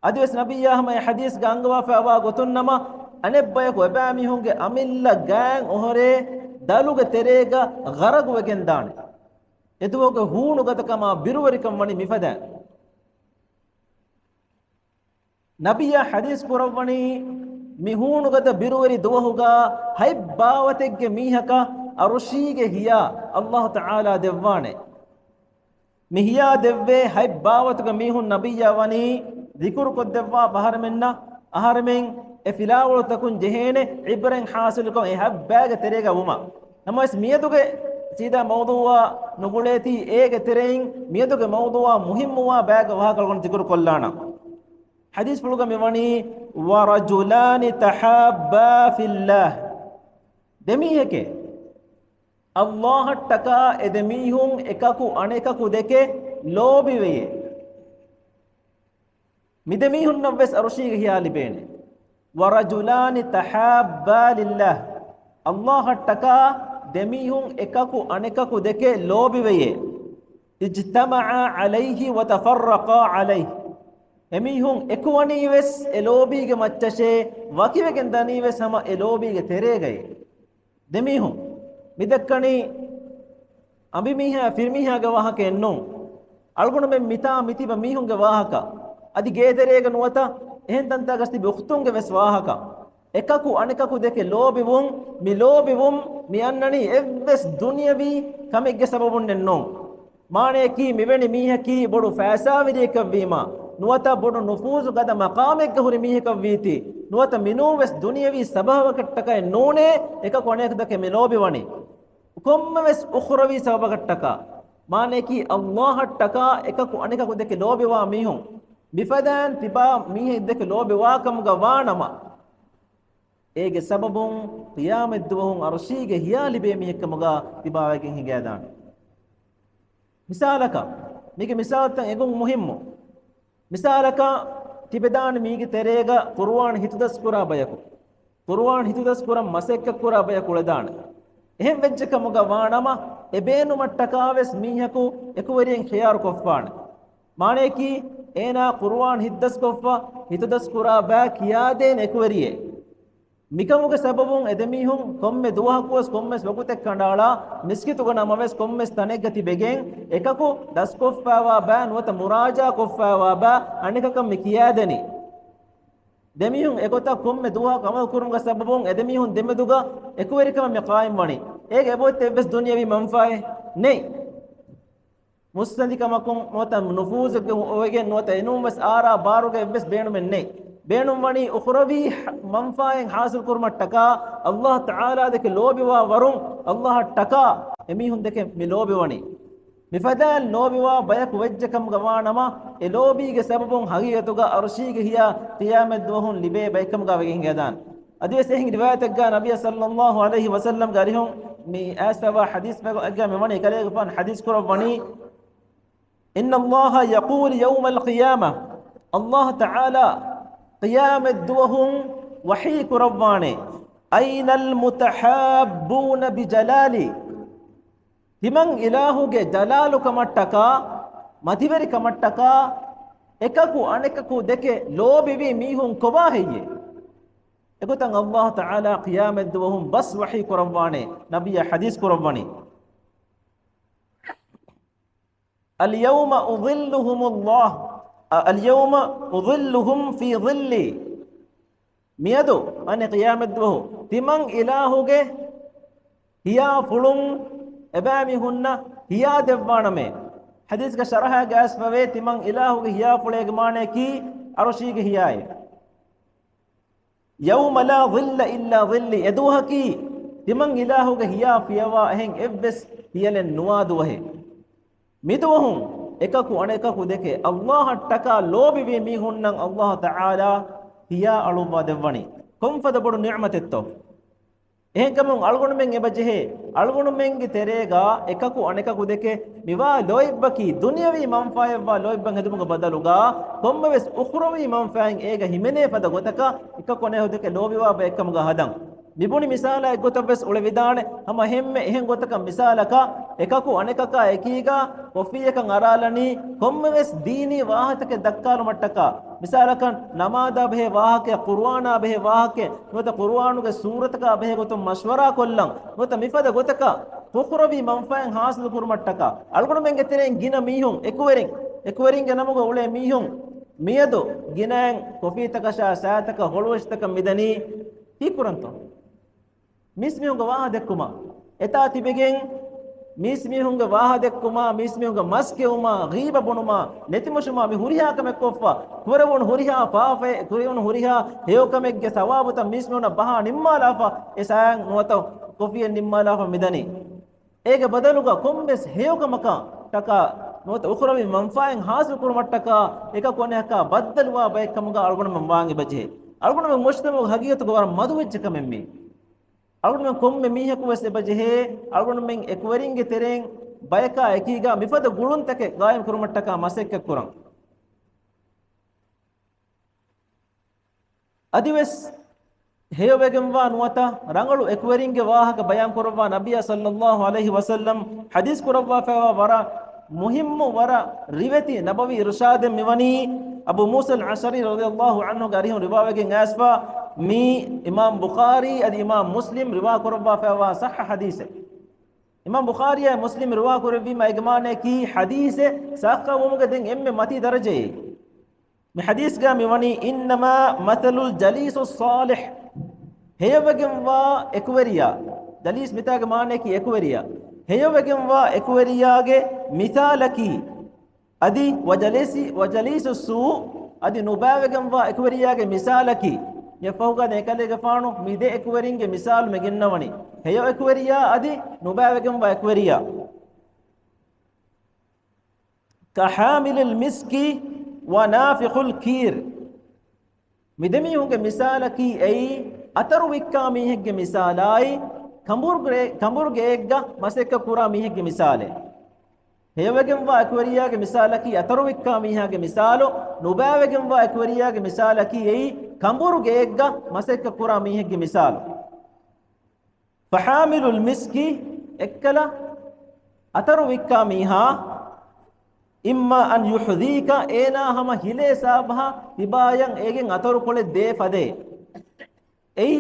އަދިވެސް ނަބިއްޔާ ހަމަ އެ ޙަދީޘްގަ އަންގަވާފައިވާ ގޮތުން ނަމަ، އަނެއްބަޔަކު އެބައިމީހުންގެ އަމިއްލަ ގާތް އޮހޮރޭ ދަލުގެ ތެރޭގަ ޣަރަގުވެގެން ދާނެ. އެދުވަހުގެ ހޫނުގަދަކަމާ ބިރުވެރިކަން ވަނީ މިފަދައިން. ނަބިއްޔާ ޙަދީޘް ކުރައްވަނީ، މި ހޫނުގަދަ ބިރުވެރި ދުވަހުގަ ހަތް ބާވަތެއްގެ މީހަކަށް އަރުޝީގެ ހިޔާ އައްލާހު ތަޢާލާ ދެއްވާނެ. މި ހިޔާ ދެއްވޭ ހަތް ބާވަތުގެ މީހުން ނަބިއްޔާ ވަނީ ޛިކުރު ކޮށްދެއްވާ ފަހަރަމެންނަށް، އަހަރެމެން އެ ފިލާވަޅުތަކުން ޖެހޭނެ ޢިބްރަތް ޙާޞިލުކޮށް އެ ހަތް ބާގެ ތެރޭގަ ވުމަށް. ނަމަވެސް މިއަދުގެ ސީދާ މައުޟޫޢާ ނުގުޅޭތީ އޭގެ ތެރެއިން މިއަދުގެ މައުޟޫޢާ މުހިއްމުވާ ބާގެ ވާހަކަ އަޅުގަނޑު ޛިކުރު ކޮށްލާނަން. ޙަދީޘްފުޅުގަ މިވަނީ، ورجلان تحابا في الله. ދެމީހެކޭ، އައްލާހަށްޓަކާ އެ ދެމީހުން އެކަކު އަނެކަކު ދެކެ ލޯބިވެޔޭ. މި ދެމީހުންނަށްވެސް އަރުޝީގެ ހިޔާ ލިބޭނެ. ورجلان تحابا في الله. އައްލާހަށްޓަކާ ދެމީހުން އެކަކު އަނެކަކު ދެކެ ލޯބިވެޔޭ. اجتمعا عليه وتفرقا عليه. އެމީހުން އެކުވަނީވެސް އެ ލޯބީގެ މައްޗަށޭ، ވަކިވެގެން ދަނީވެސް ހަމަ އެ ލޯބީގެ ތެރޭގައި. ދެމީހުން މިދައްކަނީ އަނބިމީހާ ފިރިމީހާގެ ވާހަކައެއްނޫން. އަޅުގަނޑުމެން މިތާ މިތިބަ މީހުންގެ ވާހަކަ. އަދި ގޭތެރޭގަ ނުވަތަ އެހެން ތަންތާގަސް ތިބި އުޚްތުންގެ ވެސް ވާހަކަ. އެކަކު އަނެކަކު ދެކެ ލޯބިވުން، މި ލޯބިވުން މި އަންނަނީ އެއްވެސް ދުނިޔަވީ ކަމެއްގެ ސަބަބުންނެއްނޫން. މާނަޔަކީ މިވެނި މީހަކީ ބޮޑު ފައިސާވެރިއެއްކަށްވީމާ، ނުވަތަ ބޮޑު ނުފޫޒު ގަދަ މަޤާމެއްގަ ހުރި މީހަކަށްވީތީ، ނުވަތަ މިނޫންވެސް ދުނިޔަވީ ސަބަބަކަށްޓަކައެއް ނޫނޭ، އެކަކު އަނެކަކު ދެކެ މި ލޯބިވަނީ. ކޮންމެވެސް އުޚްރަވީ ސަބަބަކަށްޓަކާ، މާނަޔަކީ އައްލާހަށްޓަކާ އެކަކު އަނެކަކު ދެކެ ލޯބިވާ މީހުން، މިފަދައިން ތިބާ މީހެއް ދެކެ ލޯބިވާކަމުގަ ވާނަމަ، އޭގެ ސަބަބުން ޤިޔާމަތްދުވަހުން އަރުޝީގެ ހިޔާ ލިބޭ މީހެއްކަމުގަ ތިބާވެގެން ހިނގައިދާނެ. މިސާލަކަށް، މީގެ މިސާލުތައް އެނގުން މުހިއްމު. މިސާލަކަށް، ތިބެދާނެ މީގެ ތެރޭގަ ޤުރުއާން ހިތުދަސްކުރާ ބަޔަކު، ޤުރުއާން ހިތުދަސްކުރަން މަސައްކަތްކުރާ ބަޔަކު އުޅެދާނެ. އެހެން ވެއްޖެކަމުގަ ވާނަމަ، އެބޭނުމަށްޓަކާވެސް މީހަކު އެކުވެރިއެއް ޚިޔާރުކޮށްފާނެ. މާނަޔަކީ، އޭނާ ޤުރުއާން ހިތްދަސްކޮށްފަ، ހިތުދަސްކުރާ ބައި ކިޔާދޭނެ އެކުވެރިއެއް. މިކަމުގެ ސަބަބުން އެދެމީހުން ކޮންމެ ދުވަހަކުވެސް ކޮންމެސް ވަގުތެއް ކަނޑައަޅާ، މިސްކިތުގަ ނަމަވެސް ކޮންމެސް ތަނެއްގަ ތިބެގެން، އެކަކު ދަސްކޮށްފައިވާ ބައި ނުވަތަ މުރާޖާ ކޮށްފައިވާ ބައި އަނެކަކަށް މި ކިޔާދެނީ. ދެމީހުން އެގޮތަށް ކޮންމެ ދުވަހަކު އަމަލު ކުރުމުގެ ސަބަބުން އެދެމީހުން ދެމެދުގަ އެކުވެރިކަމެއް މި ޤާއިމްވަނީ. އޭގެ އެބައޮތްތަ އެއްވެސް ދުނިޔަވީ މަންފާއެއް؟ ނެތް. މުއްސަނދިކަމަކުން ނުވަތަ ނުފޫޒެއްގެ އޮވެގެން ނުވަތަ އެނޫންވެސް އާރާ ބާރުގަ އެއްވެސް ބޭނުމެއް ނެތް. ބޭނުންވަނީ އުޚްރަވީ ހަ-، މަންފާއެއް ޙާޞިލް ކުރުމަށްޓަކާ، އައްލާހު ތަޢާލާ ދެކެ ލޯބިވާ ވަރުން، އައްލާހަށްޓަކާ އެމީހުން ދެކެ މި ލޯބިވަނީ. މިފަދައިން ލޯބިވާ ބަޔަކު ވެއްޖެކަމުގަ ވާނަމަ، އެ ލޯބީގެ ސަބަބުން ހަގީގަތުގަ އަރުޝީގެ ހިޔާ ޤިޔާމަތްދުވަހުން ލިބޭ ބައެއްކަމުގަ ވެގެން ހިނގައިދާނެ. އަދިވެސް އެހެން ރިވާޔަތެއްގަ ނަބިއްޔާ ޞައްލައްލާހު ޢަލައިހި ވަސައްލަމްގެ އަރިހުން މި އައިސްފައިވާ ޙަދީޘް ބައެއްގަ މިވަނީ ކަލޭގެފާނު ޙަދީޘް ކުރައްވަނީ، إن الله يقول يوم القيامة، އައްލާހު ތަޢާލާ ޤިޔާމަތްދުވަހުން ވަޙީ ކުރައްވާނެ، أين المتحابون بجلالي؟ ތިމަން އިލާހުގެ ޖަލާލުކަމަށްޓަކާ، މަތިވެރިކަމަށްޓަކާ، އެކަކު އަނެކަކު ދެކެ ލޯބިވި މީހުން ކޮބާ ހެއްޔޭ؟ އެގޮތަށް އައްލާހު ތަޢާލާ ޤިޔާމަތްދުވަހުން ބަސް ވަޙީ ކުރައްވާނެ، ނަބިއްޔާ ޙަދީޘް ކުރައްވަނީ. اليوم أظلهم الله، اليوم أظلهم في ظلي. މިއަދު އަނެއް ޤިޔާމަތްދުވަހު ތިމަން އިލާހުގެ ހިޔާ ފުޅުން އެބައިމީހުންނަށް ހިޔާ ދެއްވާނަމޭ. ޙަދީޘްގެ ޝަރަޙާގައި އައިސްފަވޭ، ތިމަން އިލާހުގެ ހިޔާ ފުޅޭގެ މާނަޔަކީ ޢަރުޝީގެ ހިޔާއޭ. يوم لا ظل إلا ظلي. އެދުވަހަކީ ތިމަން އިލާހުގެ ހިޔާ ފިޔަވާ އެހެން އެއްވެސް ހިޔަލެއް ނުވާ ދުވަހެއް. މިދުވަހުން އެކަކު އަނެކަކު ދެކެ އައްލާހަށްޓަކާ ލޯބިވި މީހުންނަށް އައްލާހު ތަޢާލާ ހިޔާ އަޅުއްވާ ދެއްވަނީ. ކޮންފަދަ ބޮޑު ނިޢުމަތެއްތޯ؟ އެހެންކަމުން އަޅުގަނޑުމެން އެބަ ޖެހޭ، އަޅުގަނޑުމެންގެ ތެރޭގަ އެކަކު އަނެކަކު ދެކެ މިވާ ލޯތްބަކީ ދުނިޔަވީ މަންފާއެއްވާ ލޯތްބަށް ހެދުމުގެ ބަދަލުގަ ކޮންމެވެސް އުޚްރަވީ މަންފާއެއް އޭގަ ހިމެނޭ ފަދަ ގޮތަކަށް އެކަކު އަނެކަކު ދެކެ ލޯބިވާ ބައެއްކަމުގަ ހަދަން. މިބުނި މިސާލާ އެއްގޮތަށްވެސް އުޅެވިދާނެ. ހަމަ އެހެންމެ އެހެން ގޮތަކަށް މިސާލަކަށް އެކަކު އަނެކަކާ އެކީގަ ކޮފީއަކަށް އަރާލަނީ ކޮންމެވެސް ދީނީ ވާހަތަކެއް ދައްކާލުމަށްޓަކާ، މިސާލަކަށް، ނަމާދާ ބެހޭ ވާހަކައެއް، ޤުރުއާނާ ބެހޭ ވާހަކައެއް، ނުވަތަ ޤުރުއާނުގެ ސޫރަތަކާ ބެހޭ ގޮތުން މަޝްވަރާ ކޮށްލަން، ނުވަތަ މިފަދަ ގޮތަކަށް އުޚްރަވީ މަންފާއެއް ހާސިލު ކުރުމަށްޓަކާ، އަޅުގަނޑުމެންގެ ތެރެއިން ގިނަ މީހުން، އެކުވެރިން، އެކުވެރިންގެ ނަމުގަ އުޅޭ މީހުން މިއަދު ގިނައިން ކޮފީތަކަށާ ސާތަކަށް ހޮޅުވެށިތަކަށް މިދަނީ ކީކުރަންތޯ؟ މީސްމީހުންގެ ވާހަ ދެއްކުމާ، އެތާ ތިބެގެން މީސްމީހުންގެ ވާހަ ދެއްކުމާ، މީސްމީހުންގެ މަސް ކެއުމާ، ޣީބަ ބުނުމާ، ނެތިމޮށުމާ، މި ހުރިހާ ކަމެއް ކޮށްފަ، ކުރެވުނު ހުރިހާ ފާފައެއް، ކުރެވުނު ހުރިހާ ހެޔޮކަމެއްގެ ސަވާބުތައް މީސްމީހުންނަށް ބަހާ ނިންމާލާފަ، އެ ސާޔަން ނުވަތަ ކޮފީއެއް ނިންމާލާފަ މިދަނީ. އޭގެ ބަދަލުގަ ކޮންމެސް ހެޔޮކަމަކާ ޓަކާ ނުވަތަ އުޚްރަވީ މަންފާއެއް ހާސިލު ކުރުމަށްޓަކާ އެކަކު އަނެކަކާ ބައްދަލުވާ ބައެއްކަމުގަ އަޅުގަނޑުމެން ވާން އެބަޖެހޭ. އަޅުގަނޑުމެން މުޖްތަމަޢުގެ ހަގީގަތުގަ ވަރަށް މަދުވެއްޖެ ކަމެއް މީ. އަޅުގަނޑުމެން ކޮންމެ މީހަކު ވެސް އެބަ ޖެހޭ، އަޅުގަނޑުމެން އެކުވެރިންގެ ތެރެއިން ބަޔަކާ އެކީގަ މިފަދަ ގުޅުންތަކެއް ގާއިމް ކުރުމަށްޓަކާ މަސައްކަތް ކުރަން. އަދިވެސް ހެޔޮވެގެންވާ ނުވަތަ ރަނގަޅު އެކުވެރިންގެ ވާހަކަ ބަޔާން ކުރައްވާ ނަބިއްޔާ ޞައްލައްލާހު ޢަލައިހި ވަސައްލަމް ޙަދީޘް ކުރައްވާފައިވާ ވަރަށް މުހިއްމު ވަރަށް ރިވެތި ނަބަވީ އިރުޝާދެއް މިވަނީ އަބޫ މޫސަލް އަޝްޢަރީ ރަޟިޔައްލާހު ޢަންހުގެ އަރިހުން ރިވާވެގެން އައިސްފަ މީ އިމާމް ބުޚާރީ އަދި އިމާމް މުސްލިމް ރިވާ ކުރައްވާފައިވާ ޞައްޙަ ޙަދީޘެއް. އިމާމް ބުޚާރީއާއި މުސްލިމް ރިވާ ކުރެއްވީމަ އޭގެ މާނަޔަކީ ޙަދީޘެއް ޞައްޙަވުމުގެ ދެން އެންމެ މަތީ ދަރަޖައެއް. މި ޙަދީޘްގަ މިވަނީ، "އިންނަމާ މަޘަލުލް ޖަލީސުއް ޞާލިޙް." ހެޔޮވެގެންވާ އެކުވެރިޔާ، ޖަލީސް މިތާގެ މާނަޔަކީ އެކުވެރިޔާ. ހެޔޮވެގެންވާ އެކުވެރިޔާގެ މިސާލަކީ، އަދި ވަޖަލީސި، ވަޖަލީސުއްސޫ، އަދި ނުބައިވެގެންވާ އެކުވެރިޔާގެ މިސާލަކީ، މި ފަހުގަ ދެން އެކަލޭގެފާނު މި ދެ އެކުވެރިންގެ މިސާލު މި ގެންނަވަނީ، ހެޔޮ އެކުވެރިޔާ އަދި ނުބައިވެގެންވާ އެކުވެރިޔާ. ކަޙާމިލިލް މިސްކި ވަނާފިޚުލް ކީރް. މި ދެމީހުންގެ މިސާލަކީ އެއީ، އަތަރު ވިއްކާ މީހެއްގެ މިސާލާއި، ކަނބުރުގެ، ކަނބުރުގެއެއްގަ މަސައްކަތް ކުރާ މީހެއްގެ މިސާލެއް. ހެޔޮވެގެންވާ އެކުވެރިޔާގެ މިސާލަކީ އަތަރު ވިއްކާ މީހާގެ މިސާލު، ނުބައިވެގެންވާ އެކުވެރިޔާގެ މިސާލަކީ އެއީ، ކަނބުރުގެއެއްގަ މަސައްކަތް ކުރާ މީހެއްގެ މިސާލު. ފަޙާމިލުލް މިސްކި، އެއްކަލަ އަތަރު ވިއްކާ މީހާ، އިއްމާ އަން ޔުޙްޛީކަ، އޭނާ ހަމަ ހިލޭ ސާބަހަށް ތިބާޔަށް އޭގެން އަތަރުކޮޅެއް ދޭ ފަދައިން. އެއީ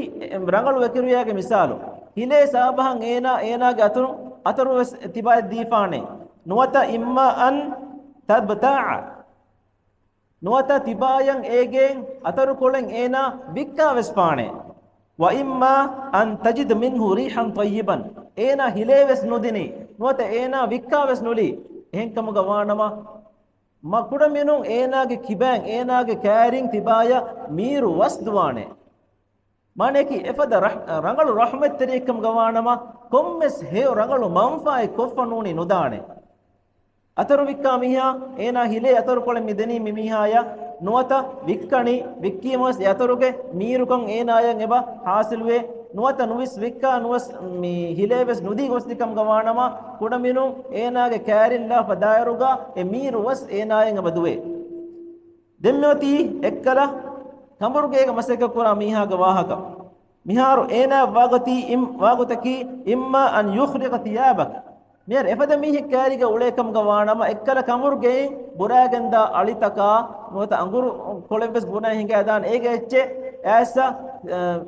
ރަނގަޅު އެކުވެރިޔާގެ މިސާލު. ހިލޭ ސާބަހަށް އޭނާ، އޭނާގެ އަތުރު، އަތަރު ވެސް ތިބާޔަށް ދީފާނެ. ނުވަތަ އިއްމާ އަން ތަބްތާޢަ. ނުވަތަ ތިބާޔަށް އޭގެން އަތަރުކޮޅެއް އޭނާ ވިއްކާވެސް ފާނެ. ވައިއްމާ އަން ތަޖިދަ މިންހު ރީޙަން ޠައްޔިބަން. އޭނާ ހިލޭވެސް ނުދިނީ. ނުވަތަ އޭނާ ވިއްކާވެސް ނުލީ. އެހެންކަމުގަ ވާނަމަ، މަ ކުޑަމިނުން އޭނާގެ ކިބައިން އޭނާގެ ކައިރިން ތިބާޔަށް މީރު ވަސް ދުވާނެ. މާނަޔަކީ އެފަދަ ރަޙް-، ރަނގަޅު ރަޙްމަތްތެރިއެއްކަމުގަ ވާނަމަ، ކޮންމެސް ހެޔޮ ރަނގަޅު މަންފާއެއް ކޮށްފަ ނޫނީ ނުދާނެ. އަތަރު ވިއްކާ މީހާ، އޭނާ ހިލޭ އަތަރުކޮޅެއް މި ދެނީ މި މީހާޔަށް، ނުވަތަ ވިއްކަނީ، ވިއްކީމަވެސް އެ އަތަރުގެ މީރުކަން އޭނާޔަށް އެބަ ޙާޞިލުވޭ، ނުވަތަ ނުވިސް ވިއްކާ ނުވެސް މި ހިލޭވެސް ނުދީ ގޮސްދިކަމުގަ ވާނަމަ، ކުޑަމިނުން އޭނާގެ ކައިރިން ލާފަ ދާއިރުގަ އެ މީރު ވަސް އޭނާޔަށް އެބަ ދުވޭ. ދެން މިއޮތީ އެއްކަލަ ކަނބުރުގޭގަ މަސައްކަތް ކުރާ މީހާގެ ވާހަކަ. މިހާރު އޭނާ ވާގޮތީ އިމް-، ވާގޮތަކީ، "އިއްމާ އަން ޔުޚްރިޤަ ޘިޔާބަކަ." މިހާރު އެފަދަ މީހެއް ކައިރީގަ އުޅޭކަމުގަ ވާނަމަ، އެއްކަލަ ކަނބުރުގެއިން ބުރާގެންދާ އަޅިތަކާ ނުވަތަ އަނގުރު ކޮޅެއްވެސް ބުނާ ހިނގާދާނެ. އޭގެ އެއްޗެއް އައިސް، އަ،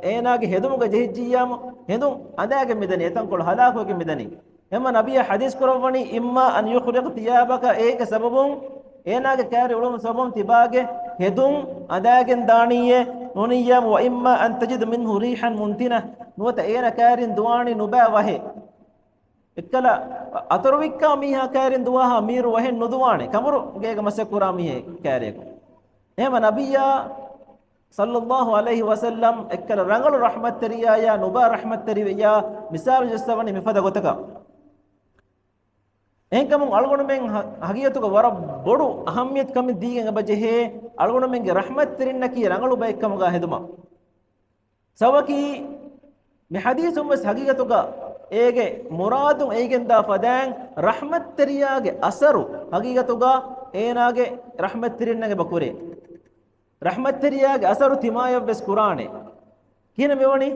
އޭނާގެ ހެދުމުގަ ޖެހިއްޖިއްޔާމު، ހެދުން އަނދާގެން މިދަނީ، އެތަންކޮޅު ހަލާކުވެގެން މިދަނީ. އެހެންމަ ނަބިއްޔާ ޙަދީޘް ކުރައްވަނީ، "އިއްމާ އަން ޔުޚްރިޤަ ޘިޔާބަކަ." އޭގެ ސަބަބުން، އޭނާގެ ކައިރި އުޅުމުގެ ސަބަބުން ތިބާގެ ހެދުން އަނދާގެން ދާނީއޭ. ނޫނިއްޔާމު، "ވައިއްމާ އަން ތަޖިދަ މިންހު ރީޙަން މުންތިނަ." ނުވަތަ އޭނަ ކައިރިން ދުވާނީ ނުބައި ވަހެއް. އެއްކަލަ އަތަރު ވިއްކާ މީހާ ކައިރިން ދުވާހާ މީރު ވަހެއް ނުދުވާނެ. ކަނބުރުގޭގަ މަސައްކަތް ކުރާ މީހެއް ކައިރިއަކު. އެހެންމަ ނަބިއްޔާ ޞައްލައްލާހު ޢަލައިހި ވަސައްލަމް އެއްކަލަ ރަނގަޅު ރަޙްމަތްތެރިޔާޔާ ނުބައި ރަޙްމަތްތެރިވެއްޔާ މިސާލު ޖައްސަވަނީ މިފަދަ ގޮތަކަށް. އެހެންކަމުން އަޅުގަނޑުމެން ހަ-، ހަގީގަތުގަ ވަރަށް ބޮޑު އަހައްމިޔަތު ކަމެއް ދީގެން އެބަ ޖެހޭ، އަޅުގަނޑުމެންގެ ރަޙްމަތްތެރިންނަކީ ރަނގަޅު ބައެއްކަމުގަ ހެދުމަށް. ސަބަބަކީ، މި ޙަދީޘުން ވެސް ހަގީގަތުގަ އޭގެ މުރާދުން އެއިގެންދާ ފަދައިން، ރަޙްމަތްތެރިޔާގެ އަސަރު ހަގީގަތުގަ އޭނާގެ ރަޙްމަތްތެރިންނަށް އެބަ ކުރޭ. ރަޙްމަތްތެރިޔާގެ އަސަރު ތިމާޔަށްވެސް ކުރާނެ. ކިހިނެއް މިވަނީ؟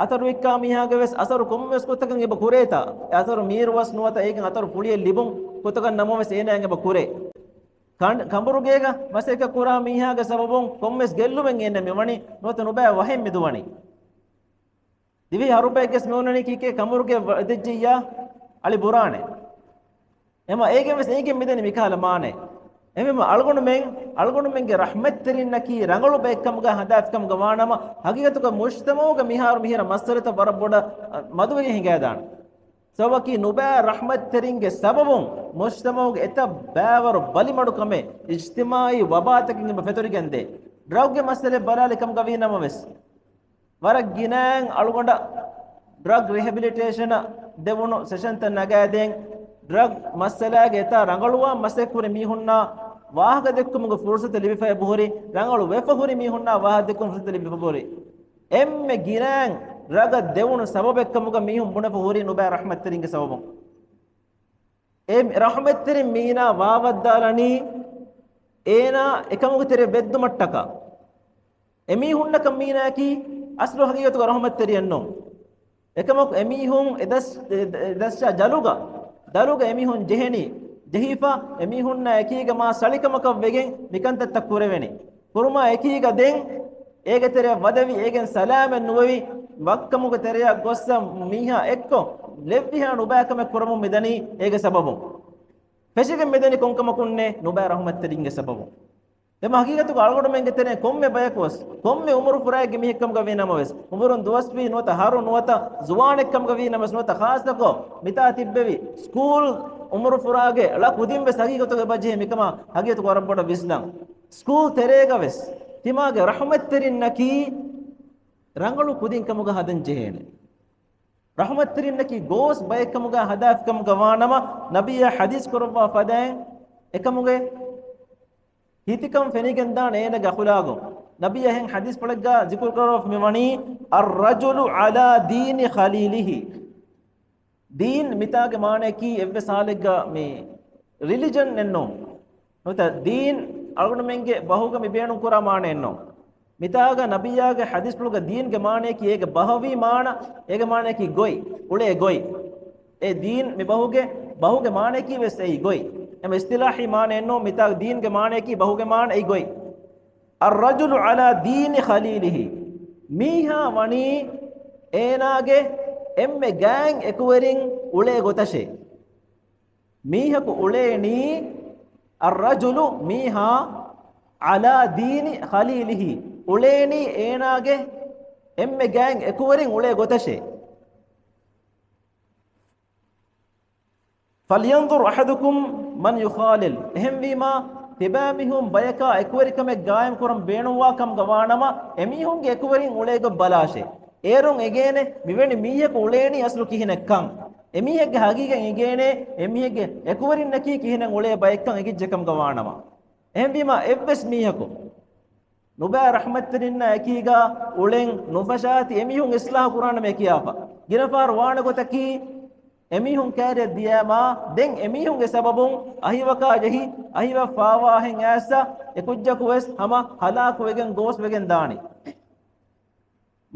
އަތަރު ވިއްކާ މީހާގެ ވެސް އަސަރު ކޮންމެވެސް ގޮތަކަށް އެބަ ކުރޭތާ؟ އެ އަސަރު މީރުވަސް ނުވަތަ އޭގެން އަތަރު ފުޅިއެއް ލިބުން ގޮތަކަށް ނަމަވެސް އޭނާއަށް އެބަ ކުރޭ. ކަނޑ-، ކަނބުރުގޭގަ މަސައްކަތް ކުރާ މީހާގެ ސަބަބުން ކޮންމެސް ގެއްލުމެއް އޭނަ މިވަނީ، ނުވަތަ ނުބައި ވަހެއް މިދުވަނީ. ދިވެހި އަހަރު ބައެއްގެސް މިއޮންނަނީ ކީކޭ ކަނބުރުގެ ވަދެއްޖިއްޔާ އަޅި ބުރާނެ. އެމަ އޭގެން ވެސް އޭގެން މިދަނީ މިކަހަލަ މާނައެއް. އެމެމަ އަޅުގަނޑުމެން، އަޅުގަނޑުމެންގެ ރަޙްމަތްތެރިންނަކީ ރަނގަޅު ބައެއްކަމުގަ ހަދާފިކަމުގަ ވާނަމަ، ހަގީގަތުގަ މުޖްތަމަޢުގަ މިހާރު މިހިރަ މައްސަލަތައް ވަރަށް ބޮޑަށް، އަ، މަދުވެގެން ހިނގައިދާނެ. ސަބަބަކީ ނުބައި ރަޙްމަތްތެރިންގެ ސަބަބުން މުޖްތަމަޢުގެ އެތައް ބައިވަރު ބަލިމަޑުކަމެއް އިޖްތިމާޢީ ވަބާތަކެއް އެބަ ފެތުރިގެންދޭ. ޑްރަގްގެ މައްސަލައެއް ބަލާލި ކަމުގަ ވީނަމަވެސް، ވަރަށް ގިނައިން އަޅުގަނޑަށް ޑްރަގް ރިހެބިލިޓޭޝަނަށް ދެވުނު ސެޝަންތައް ނަގާދޭން، ޑްރަގް މައްސަލާގެ އެތާ ރަނގަޅުވާ މަސައްކަތްކުރި މީހުންނާ ވާހަކަ ދެއްކުމުގެ ފުރުސަތު ލިބިފައި ބުހުރި، ރަނގަޅު ވެފަ ހުރި މީހުންނާ ވާހަކަ ދެއްކުމުގެ ފުރުސަތު ލިބިފަ ބުހުރި. އެންމެ ގިނައިން ޑްރަގަށް ދެވުނު ސަބަބެއްކަމުގަ މީހުން ބުނެފަ ހުރީ ނުބައި ރަޙްމަތްތެރިންގެ ސަބަބުން. އެ ރަޙްމަތްތެރިން މީނާ ވާވައްދާލަނީ އޭނާ އެކަމުގެ ތެރެ ވެއްދުމަށްޓަކާ. އެމީހުންނަކަށް މީނާއަކީ އަސްލު ހަގީގަތުގަ ރަޙްމަތްތެރިއެއް ނޫން. އެކަމަކު އެމީހުން އެދަސް-، އެ-، އެދަސްޗާ ޖަލުގަ، ދަލުގަ އެމީހުން ޖެހެނީ، ޖެހިފަ އެމީހުންނާ އެކީގަ މާ ސަޅިކަމަކަށް ވެގެން މިކަންތައްތައް ކުރެވެނީ. ކުރުމާ އެކީގަ ދެން އޭގެ ތެރެއަށް ވަދެވި، އޭގެން ސަލާމަތް ނުވެވި، ވައްކަމުގެ ތެރެއަށް ގޮއްސަ މީހާ އެއްކޮށް، ލެއްވިހާ ނުބައިކަމެއް ކުރަމުން މިދަނީ އޭގެ ސަބަބުން. ފެށިގެން މިދަނީ ކޮންކަމަކުންނޭ؟ ނުބައި ރަޙްމަތްތެރިންގެ ސަބަބުން. ދެން ހަގީގަތުގަ އަޅުގަނޑުމެންގެ ތެރެއިން ކޮންމެ ބަޔަކުވެސް، ކޮންމެ އުމުރު ފުރާއެއްގެ މީހެއްކަމުގަ ވީނަމަވެސް، އުމުރުން ދުވަސްވީ ނުވަތަ ހަރު ނުވަތަ ޒުވާނެއްކަމުގަ ވީނަމަވެސް ނުވަތަ ޚާއްޞަކޮށް މިތާ ތިއްބެވި ސްކޫލް އުމުރު ފުރާގެ ޅަ ކުދިން ވެސް ހަގީގަތުގަ އެބަޖެހޭ މިކަމާ ހަގީގަތުގަ ވަރަށް ބޮޑަށް ވިސްނަން. ސްކޫލް ތެރޭގަ ވެސް ތިމާގެ ރަޙްމަތްތެރިންނަކީ ރަނގަޅު ކުދިންކަމުގަ ހަދަން ޖެހޭނެ. ރަޙްމަތްތެރިންނަކީ ގޯސް ބައެއްކަމުގަ ހަދާފިކަމުގަ ވާނަމަ، ނަބިއްޔާ ޙަދީޘް ކުރައްވާ ފަދައިން އެކަމުގެ ހިތިކަން ފެނިގެންދާނެ އޭނަގެ އަޚުލާގުން. ނަބިއްޔާ އެހެން ޙަދީޘްފުޅެއްގަ ޒިކުރު ކުރައްވާފަ މިވަނީ، "الرجل على دين خليله." ދީން މިތާގެ މާނަޔަކީ އެއްވެސް ހާލެއްގަ މި ރިލިޖަން އެއްނޫން. ނުވަތަ ދީން އަޅުގަނޑުމެންގެ ބަހުގަ މި ބޭނުން ކުރާ މާނައެއްނޫން. މިތާގަ ނަބިއްޔާގެ ޙަދީޘްފުޅުގަ ދީންގެ މާނަޔަކީ އޭގެ ބަހަވީ މާނަ، އޭގެ މާނަޔަކީ ގޮތް، އުޅޭ ގޮތް. އެ ދީން މި ބަހުގެ، ބަހުގެ މާނަޔަކީ ވެސް އެއީ ގޮތް. އެމަ އިސްތިލާޙީ މާނައެއްނޫން، މިތާގަ ދީންގެ މާނަޔަކީ ބަހުގެ މާނަ އެއީ ގޮތް. "الرجل على دين خليله." މީހާ ވަނީ އޭނާގެ އެންމެ ގާތް އެކުވެރިން އުޅޭ ގޮތަށޭ. މީހަކު އުޅޭނީ، "الرجل" މީހާ، "على دين خليله" އުޅޭނީ އޭނާގެ އެންމެ ގާތް އެކުވެރިން އުޅޭ ގޮތަށޭ. "فلينظر أحدكم من يخالل." އެހެންވީމާ، ތިބާމީހުން ބަޔަކާ އެކުވެރިކަމެއް ގާއިމްކުރަން ބޭނުންވާ ކަމުގަ ވާނަމަ، އެމީހުންގެ އެކުވެރިން އުޅޭ ގޮތް ބަލާށޭ. އޭރުން އެނގޭނެ މިވެނި މީހަކު އުޅޭނީ އަސްލު ކިހިނެއްކަން. އެމީހެއްގެ ހަގީގަތް އެނގޭނެ، އެމީހެއްގެ އެކުވެރިންނަކީ ކިހިނެއް އުޅޭ ބައެއްކަން އެނގިއްޖެ ކަމުގަ ވާނަމަ. އެހެންވީމާ، އެއްވެސް މީހަކު ނުބައި ރަޙްމަތްތެރިންނާ އެކީގަ އުޅެން ނުފަށާތި އެމީހުން އިސްލާހު ކުރާނަމޭ ކިޔާފަ. ގިނަ ފަހަރު ވާނެ ގޮތަކީ، އެމީހުން ކައިރިއަށް ދިޔައިމާ، ދެން އެމީހުންގެ ސަބަބުން އަހިވަކާ ޖެހި، އަހިވައް ފާވާހެން އައިސް، އެކުއްޖަކު ވެސް ހަމަ ހަލާކުވެގެން ގޯސްވެގެން ދާނީ.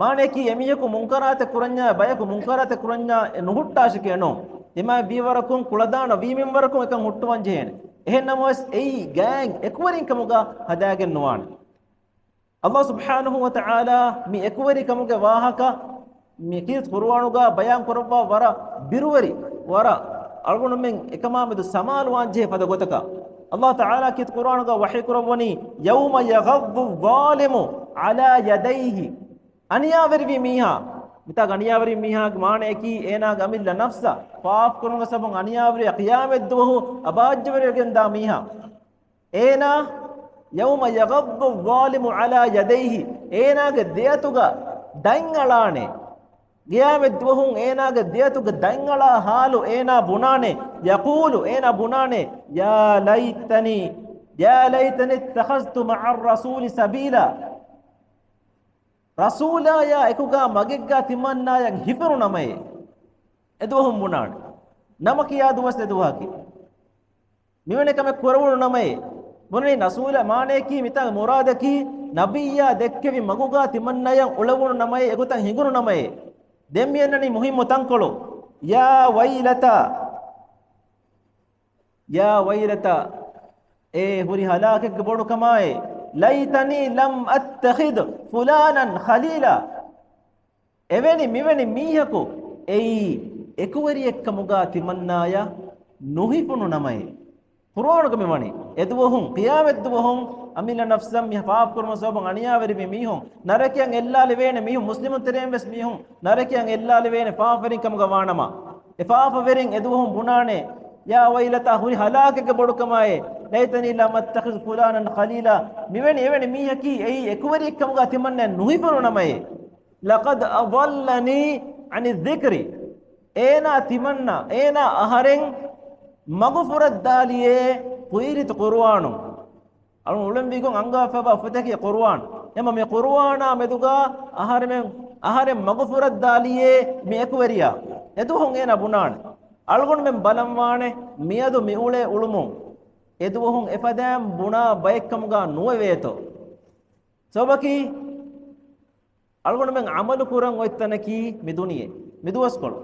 މާނަޔަކީ އެމީހަކު މުންކަރާތެއް ކުރަންޏާ، ބަޔަކު މުންކަރާތެއް ކުރަންޏާ އެ ނުހުއްޓާށެކޭ ނޫން. ތިމާ ވީވަރަކުން، ކުޅަދާނަ ވީމިންވަރަކުން އެކަން ހުއްޓުވަން ޖެހޭނެ. އެހެން ނަމަވެސް އެއީ ގާތް އެކުވެރިން ކަމުގަ ހަދާގެން ނުވާނެ. ﷲ ސުބްޙާނަހޫ ވަތަޢާލާ މި އެކުވެރިކަމުގެ ވާހަކަ މި ކީރިތި ޤުރުއާނުގަ ބަޔާން ކުރައްވާ ވަރަށް ބިރުވެރި، ވަރަށް އަޅުގަނޑުމެން އެކަމާމެދު ސަމާލުވާން ޖެހޭ ފަދަ ގޮތަކަށް. ﷲ ތަޢާލާ ކީރިތި ޤުރުއާނުގަ ވަޙީ ކުރައްވަނީ، "يوم يعض الظالم على يديه." އަނިޔާވެރިވި މީހާ، މިތާގަ އަނިޔާވެރިވި މީހާގެ މާނަޔަކީ އޭނާގެ އަމިއްލަ ނަފްސަށް ފާފް ކުރުމުގެ ސަބަބުން އަނިޔާވެރި ޤިޔާމަތްދުވަހު އަބާއްޖަވެރިވެގެންދާ މީހާ. އޭނާ، "يوم يعض الظالم على يديه." އޭނާގެ ދެއަތުގަ ދަތްއަޅާނެ. ޤިޔާމަތްދުވަހުން އޭނާގެ ދެއަތުގަ ދަތްއަޅާ ހާލު އޭނާ ބުނާނެ. يقول، އޭނާ ބުނާނެ، "يا ليتني، يا ليتني اتخذت مع الرسول سبيلا." ރަސޫލާޔާ އެކުގަ މަގެއްގަ ތިމަންނާޔަށް ހިފެރުނަމައޭ. އެދުވަހުން ބުނާނެ. ނަމަ ކިޔާ ދުވަސް އެދުވަހަކީ. މިވެނި ކަމެއް ކުރެވުނު ނަމައޭ. ބުނަނީ ރަސޫލާ މާނަޔަކީ މިތާގެ މުރާދަކީ ނަބިއްޔާ ދެއްކެވި މަގުގަ ތިމަންނާޔަށް އުޅެވުނު ނަމައޭ، އެގޮތަށް ހިނގުނު ނަމައޭ. ދެން މި އަންނަނީ މުހިއްމު ތަންކޮޅު. يا ويلتى، يا ويلتى، އޭ ހުރި ހަލާކެއްގެ ބޮޑުކަމާއޭ، ليتني لم أتخذ فلانا خليلا. އެވެނި މިވެނި މީހަކު އެއީ އެކުވެރިއެއްކަމުގާ ތިމަންނާޔަށް ނުހިފުނު ނަމައޭ. ޤުރުއާނުގަ މިވަނީ، އެދުވަހުން، ޤިޔާމަތްދުވަހުން، އަމިއްލަ ނަފްސަށް މި ފާފަކުރުމަށް ސަބަބުން އަނިޔާވެރިވި މީހުން، ނަރަކަޔަށް އެއްލާލެވޭނެ މީހުން، މުސްލިމުން ތެރެއިން ވެސް މީހުން ނަރަކަޔަށް އެއްލާލެވޭނެ ފާފަވެރިން ކަމުގަ ވާނަމަ، އެ ފާފަވެރިން އެދުވަހުން ބުނާނެ، يا ويلتى، ހުރި ހަލާކެއްގެ ބޮޑުކަމާއޭ، ليتني لم أتخذ فلانا خليلا. މިވެނި އެވެނި މީހަކީ އެއީ އެކުވެރިއެއްކަމުގަ ތިމަންނަޔަށް ނުހިފުނު ނަމައޭ. لقد أضلني عن الذكر. އޭނާ ތިމަންނަ، އޭނާ އަހަރެން މަގުފުރައްދާލިއޭ ކުއިރިތި ޤުރުއާނުން. އަޅުން އުޅެންވީގޮން އަންގާފައިވާ ފޮތަކީ ޤުރުއާން. އެމަ މި ޤުރުއާނާ މެދުގާ އަހަރެމެން، އަހަރެން މަގުފުރައްދާލިއޭ މި އެކުވެރިޔާ. އެދުވަހުން އޭނާ ބުނާނެ. އަޅުގަނޑުމެން ބަލަންވާނެ މިއަދު މިއުޅޭ އުޅުމުން އެދުވަހުން އެފަދައިން ބުނާ ބައެއްކަމުގާ ނުވެވޭތޯ. ސަބަބަކީ، އަޅުގަނޑުމެން ޢަމަލު ކުރަން އޮތް ތަނަކީ މި ދުނިޔެ، މި ދުވަސްކޮޅު.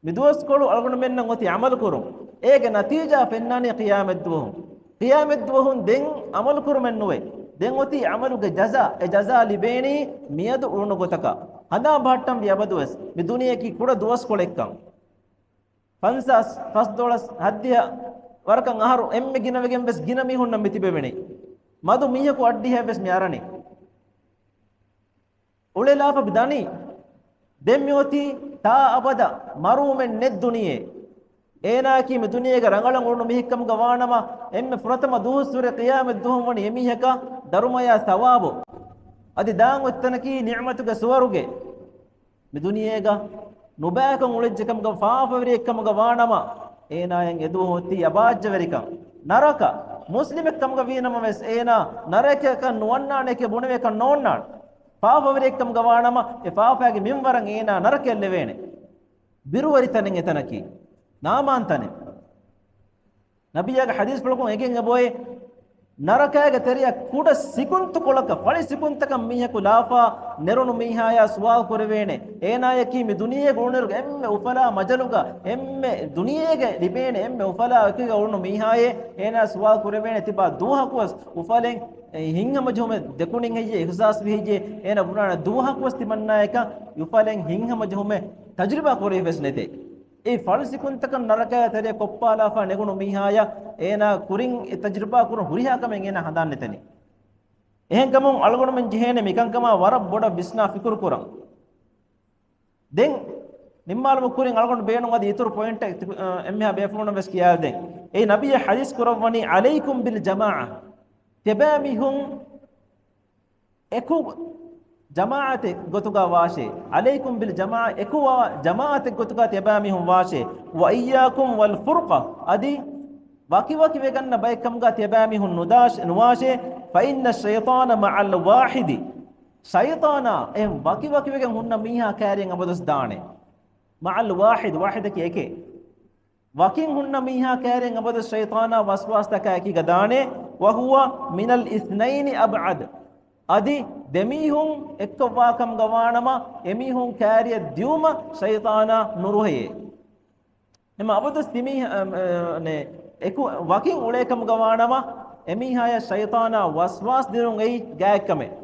މި ދުވަސްކޮޅު އަޅުގަނޑުމެންނަށް އޮތީ ޢަމަލު ކުރުން. އޭގެ ނަތީޖާ ފެންނާނީ ޤިޔާމަތްދުވަހުން. ޤިޔާމަތްދުވަހުން ދެން ޢަމަލު ކުރުމެއް ނުވޭ. ދެން އޮތީ ޢަމަލުގެ ޖަޒާ. އެ ޖަޒާ ލިބޭނީ މިއަދު އުޅުނު ގޮތަކަށް. ހަނދާން ބަހައްޓަންވީ އަބަދުވެސް މި ދުނިޔެއަކީ ކުޑަ ދުވަސްކޮޅެއްކަން. ފަންސާސް، ފަސްދޮޅަސް، ހައްދިހަ ވަރަކަށް އަހަރު އެންމެ ގިނަވެގެން ވެސް ގިނަ މީހުންނަށް މި ތިބެވެނީ. މަދު މީހަކު އައްޑިހައެއް ވެސް މި އަރަނީ. އުޅެލާފަ ދަނީ. ދެން މިއޮތީ ތާ އަބަދަށް މަރުވުމެއް ނެތް ދުނިޔެ. އޭނާއަކީ މި ދުނިޔޭގަ ރަނގަޅަށް އުޅުނު މީހެއްކަމުގަ ވާނަމަ، އެންމެ ފުރަތަމަ ދުވަސްވުރެ ޤިޔާމަތް ދުވަހުން ވަނީ އެމީހަކަށް ދަރުމަޔާ ސަވާބު. އަދި ދާން އޮތްތަނަކީ ނިޢުމަތުގެ ސުވަރުގެ. މި ދުނިޔޭގަ ނުބައިކަން އުޅެއްޖެކަމުގަ ފާފަވެރިއެއްކަމުގަ ވާނަމަ، އޭނާއަށް އެދުވަހު އޮތީ އަބާއްޖަވެރިކަން. ނަރަކަ، މުސްލިމެއްކަމުގަ ވީނަމަވެސް އޭނާ ނަރަކަޔަކަށް ނުވަންނާނެކޭ ބުނެވޭކަށް ނޯންނާނެ. ފާފަވެރިއެއްކަމުގަ ވާނަމަ، އެ ފާފައިގެ މިންވަރަށް އޭނާ ނަރަކަޔަށް ލެވޭނެ. ބިރުވެރި ތަނެއް އެތަނަކީ. ނާމާން ތަނެއް. ނަބިއްޔާގެ ޙަދީޘްފުޅަކުން އެނގެން އެބައޮތް، ނަރަކައިގެ ތެރެއަށް ކުޑަ ސިކުންތުކޮޅަކަށް، ފަޅި ސިކުންތަކަށް މީހަކު ލާފާ ނެރުނު މީހާޔާ ސުވާލު ކުރެވޭނެ. އޭނާޔަކީ މި ދުނިޔޭގަ އުޅުނުއިރުގަ އެންމެ އުފަލާ މަޖަލުގަ، އެންމެ ދުނިޔޭގަ ލިބޭނެ އެންމެ އުފަލާ އެކުގަ އުޅުނު މީހާއޭ، އޭނާ ސުވާލު ކުރެވޭނެ ތިބާ ދުވަހަކުވެސް އުފަލެއް ހިތްހަމަޖެހުމެއް ދެކުނިން ހެއްޔޭ، އިޙްސާސްވި ހެއްޔޭ، އޭނާ ބުނާނެ ދުވަހަކުވެސް ތިމަންނާޔަކަށް އުފަލެއް ހިތްހަމަޖެހުމެއް ތަޖުރިބާ ކުރެވިފަވެސް ނެތޭ. އެ ފަޅި ސިކުންތަކަށް ނަރަކައިގެ ތެރެއަށް ކޮއްޕާލާފާ ނެގުނު މީހާޔަށް އޭނާ ކުރިން އެ ތަޖުރިބާ ކުރުން ހުރިހާ ކަމެއް އޭނާ ހަނދާން ނެތަނީ. އެހެންކަމުން އަޅުގަނޑުމެން ޖެހޭނެ މިކަންކަމާ ވަރަށް ބޮޑަށް ވިސްނާ ފިކުރު ކުރަން. ދެން ނިންމާލުމުގެ ކުރިން އަޅުގަނޑު ބޭނުން އަދި އިތުރު ޕޮއިންޓެއް ތި-، އަ، އެންމެހާ ބޭފުޅުންނަށް ވެސް ކިޔާދޭން. އެއީ ނަބިއްޔާ ޙަދީޘް ކުރައްވަނީ، عليكم بالجماعة. ތިޔަބައިމީހުން އެކު ޖަމާޢަތެއް ގޮތުގަ ވާށޭ. عليكم بالجماعة، އެކު ވާ ޖަމާޢަތެއް ގޮތުގަ ތިޔަބައިމީހުން ވާށޭ. وإياكم والفرقة، އަދި ވަކިވަކިވެގަންނަ ބައެއްކަމުގަ ތިޔަބައިމީހުން ނުދާށ-، ނުވާށޭ. فإن الشيطان مع الواحد، ޝައިޠާނާ އެ ވަކިވަކިވެގެން ހުންނަ މީހާ ކައިރިއަށް އަބަދުވެސް ދާނެ. مع الواحد، ވާޙިދަކީ އެކެއް. ވަކިން ހުންނަ މީހާ ކައިރިއަށް އަބަދު ޝައިޠާނާ ވަސްވާސްތަކާ އެކީގަ ދާނެ، وهو من الاثنين أبعد. އަދި ދެމީހުން އެއްކޮށްވާކަމުގަ ވާނަމަ، އެމީހުން ކައިރިއަށް ދިއުމަށް ޝައިޠާނާ ނުރުހެޔޭ. އެމަ އަބަދުސް ތިމީހާ، އަ، އަ، ނެ، އެކު ވަކިން އުޅޭކަމުގަ ވާނަމަ، އެމީހާޔަށް ޝައިޠާނާ ވަސްވާސް ދިނުން އެއީ ގާތްކަމެއް.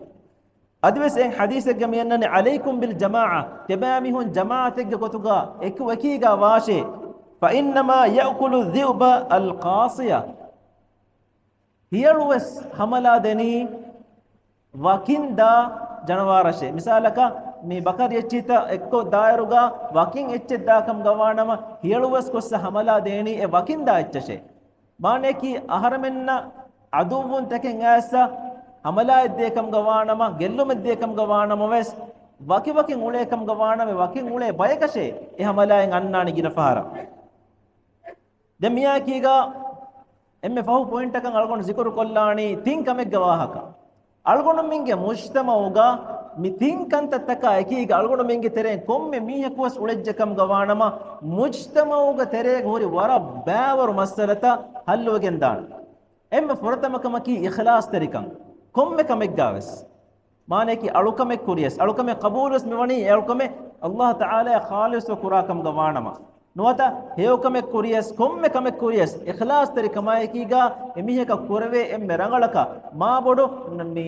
އަދިވެސް އެއް ޙަދީޘެއްގަ މިއަންނަނީ، عليكم بالجماعة، ތިޔަބައިމީހުން ޖަމާޢަތެއްގެ ގޮތުގަ އެކު އެކީގަ ވާށޭ. فإنما يأكل الذئب القاصية. ހިޔަޅުވެސް ހަމަލާ ދެނީ ވަކިން ދާ ޖަނަވާރަށޭ. މިސާލަކަށް، މި ބަކަރި އެއްޗިތައް އެއްކޮށް ދާއިރުގަ ވަކިން އެއްޗެއް ދާކަމުގަ ވާނަމަ، ހިޔަޅުވެސް ގޮއްސަ ހަމަލާ ދޭނީ އެ ވަކިން ދާ އެއްޗަށޭ. މާނަޔަކީ އަހަރެމެންނަށް ޢަދުއްވުން ތަކެއް އައިސް ހަމަލާއެއް ދޭކަމުގަ ވާނަމަ، ގެއްލުމެއް ދޭކަމުގަ ވާނަމަވެސް، ވަކިވަކިން އުޅޭކަމުގަ ވާނަމަ، ވަކިން އުޅޭ ބަޔަކަށޭ އެ ހަމަލާއިން އަންނާނީ ގިނަ ފަހަރަށް. ދެން މިއާއެކީގަ އެންމެ ފަހު ޕޮއިންޓަކަށް އަޅުގަނޑު ޒިކުރު ކޮށްލާނީ ތިން ކަމެއްގެ ވާހަކަ. އަޅުގަނޑުމެންގެ މުޖްތަމައުގަ މި ތިން ކަންތައްތަކާ އެކީގަ އަޅުގަނޑުމެންގެ ތެރެއިން ކޮންމެ މީހަކުވެސް އުޅެއްޖެކަމުގަ ވާނަމަ، މުޖްތަމައުގެ ތެރޭގަ ހުރި ވަރަށް ބައިވަރު މައްސަލަތައް ހައްލުވެގެންދާނެ. އެންމެ ފުރަތަމަ ކަމަކީ އިޚްލާޞްތެރިކަން. ކޮންމެ ކަމެއްގަވެސް. މާނަޔަކީ އަޅުކަމެއް ކުރިޔަސް، އަޅުކަމެއް ޤަބޫލުވެސް މިވަނީ އެ އަޅުކަމެއް ﷲ ތަޢާލާއަށް ޚާލިޞްވެ ކުރާކަމުގަ ވާނަމަ. ނުވަތަ ހެޔޮކަމެއް ކުރިޔަސް، ކޮންމެ ކަމެއް ކުރިޔަސް، އިޚްލާޞްތެރިކަމާއެކީގާ އެމީހަކަށް ކުރެވޭ އެންމެ ރަނގަޅަކަށް މާބޮޑު މި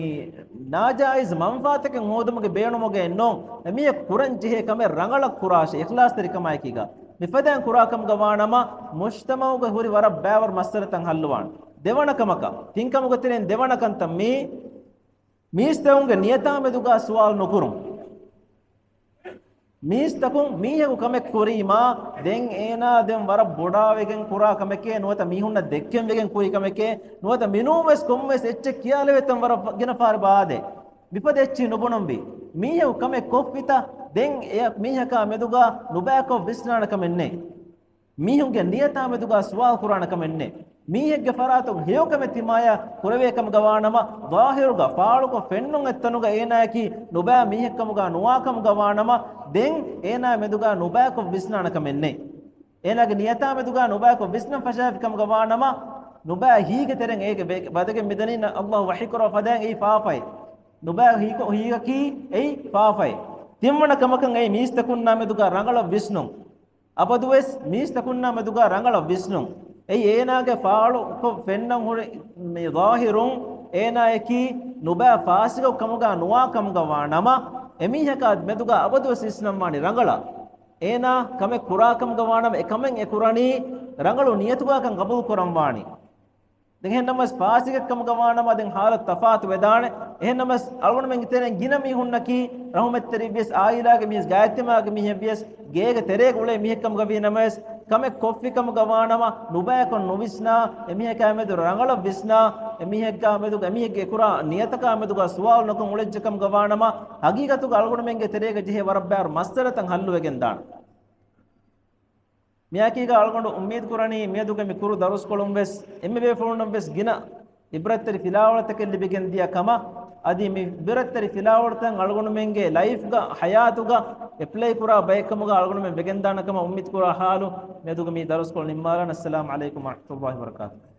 ނާޖާއިޒް މަންފާތަކެއް ހޯދުމުގެ ބޭނުމުގައެއް ނޫން. އެމީހަކު ކުރަން ޖެހޭ ކަމެއް ރަނގަޅަށް ކުރާށޭ، އިޚްލާޞްތެރިކަމާއެކީގާ. މިފަދައިން ކުރާކަމުގަ ވާނަމަ، މުޖްތަމަޢުގަ ހުރި ވަރަށް ބައިވަރު މައްސަލަތައް ހައްލުވާނެ. ދެވަނަ ކަމަކަށް، ތިން ކަމުގެ ތެރެއިން ދެވަނަ ކަންތައް މީ، މީސްތަކުންގެ ނިޔަތާ މެދުގާ ސުވާލު ނުކުރުން. މީސްތަކުން މީހަކު ކަމެއް ކުރީމާ، ދެން އޭނާ ދެން ވަރަށް ބޮޑާވެގެން ކުރާ ކަމެކޭ، ނުވަތަ މީހުންނަށް ދެއްކެން ވެގެން ކުރި ކަމެކޭ، ނުވަތަ މިނޫންވެސް ކޮންމެވެސް އެއްޗެއް ކިޔާލެވޭތަން ވަރަށް ގިނަ ފަހަރު ބާދޭ. މިފަދަ އެއްޗެއް ނުބުނަންވީ. މީހަކު ކަމެއް ކޮށްފިތަ، ދެން އެ މީހަކާ މެދުގާ ނުބައިކޮށް ވިސްނާނެ ކަމެއް ނެތް. މީހުންގެ ނިޔަތާ މެދުގާ ސުވާލު ކުރާނެ ކަމެއް ނެތް. މީހެއްގެ ފަރާތުން ހެޔޮކަމެއް ތިމާޔަށް ކުރެވޭ ކަމުގަ ވާނަމަ، ޒާހިރުގަ ފާޅުކޮށް ފެންނުން އެއްތަނުގަ އޭނާއަކީ ނުބައި މީހެއްކަމުގަ ނުވާކަމުގަ ވާނަމަ، ދެން އޭނާ މެދުގާ ނުބައިކޮށް ވިސްނާނެ ކަމެއް ނެތް. އޭނާގެ ނިޔަތާ މެދުގާ ނުބައިކޮށް ވިސްނަން ފަށާފި ކަމުގަ ވާނަމަ، ނުބައި ހީގެ ތެރެއިން އޭގެ ވެ-، ވަދެގެން މިދަނީ ނަ-، ﷲ ވަޙީކުރާ ފަދައިން އެއީ ފާފައެއް. ނުބައި ހީކޮ-، ހީގަކީ އެއީ ފާފައެއް. ތިންވަނަ ކަމަކަށް އެއީ މީސްތަކުންނާ މެދުގާ ރަނގަޅަށް ވިސްނުން. އަބަދުވެސް މީސްތަކުންނާ މެދުގާ ރަނގަޅަށް ވިސްނުން. އެއީ އޭނާގެ ފާޅުކޮށް ފެންނަން ހުރި މި ޒާހިރުން އޭނާއަކީ ނުބައި ފާސިގު ކަމުގާ ނުވާ ކަމުގަ ވާނަމަ، އެމީހަކާ މެދުގާ އަބަދުވެސް ވިސްނަން ވާނީ ރަނގަޅަށް. އޭނާ ކަމެއް ކުރާ ކަމުގަ ވާނަމަ، އެ ކަމެއް އެ ކުރަނީ ރަނގަޅު ނިޔަތުގާކަން ގަބޫލު ކުރަން ވާނީ. ދެން އެހެންނަމަވެސް ފާސިގެއްކަމުގަ ވާނަމަ ދެން ހާލަތު ތަފާތު ވެދާނެ. އެހެންނަމަވެސް އަޅުގަނޑުމެންގެ ތެރެއިން ގިނަ މީހުންނަކީ ރަޙުމަތްތެރިވިޔަސް، އާއިލާގެ މީސް، ގާތްތިމާގެ މީހެއްވިޔަސް، ގޭގެ ތެރޭގަ އުޅޭ މީހެއްކަމުގަ ވީ ނަމަވެސް، ކަމެއް ކޮށްފި ކަމުގަ ވާނަމަ ނުބައިކޮށް ނުވިސްނާ، އެމީހަކާ މެދު ރަނގަޅަށް ވިސްނާ، އެމީހެއްގާ މެދު، އެމީހެއްގެ ކުރާ ނިޔަތަކާ މެދުގާ ސުވާލު ނުކޮށް އުޅެއްޖެ ކަމުގަ ވާނަމަ، ހަގީގަތުގަ އަޅުގަނޑުމެންގެ ތެރޭގަ ޖެހޭ ވަރަށް ބައިވަރު މައްސަލަތައް ހައްލުވެގެން ދާނެ. މިއާކީގަ އަޅުގަނޑު އުއްމީދު ކުރަނީ، މިއަދުގެ މި ކުރު ދަރުސްކޮޅުން ވެސް އެންމެ ބޭފުޅުންނަށް ވެސް ގިނަ އިބްރަތްތެރި ފިލާވަޅުތަކެއް ލިބިގެން ދިޔަ ކަމަށް. އަދި މި އިބްރަތްތެރި ފިލާވަޅުތައް އަޅުގަނޑުމެންގެ ލައިފްގަ، ޙަޔާތުގަ އެޕްލައި ކުރާ ބައެއްކަމުގަ އަޅުގަނޑުމެން ވެގެންދާނެ ކަމަށް އުއްމީދު ކުރާ ޙާލު މިއަދުގެ މި ދަރުސްކޮޅު ނިންމާލާނަން. އައްސަލާމު ޢަލައިކުމް ވަރަޙްމަތުﷲި ވަބަރަކާތުހު.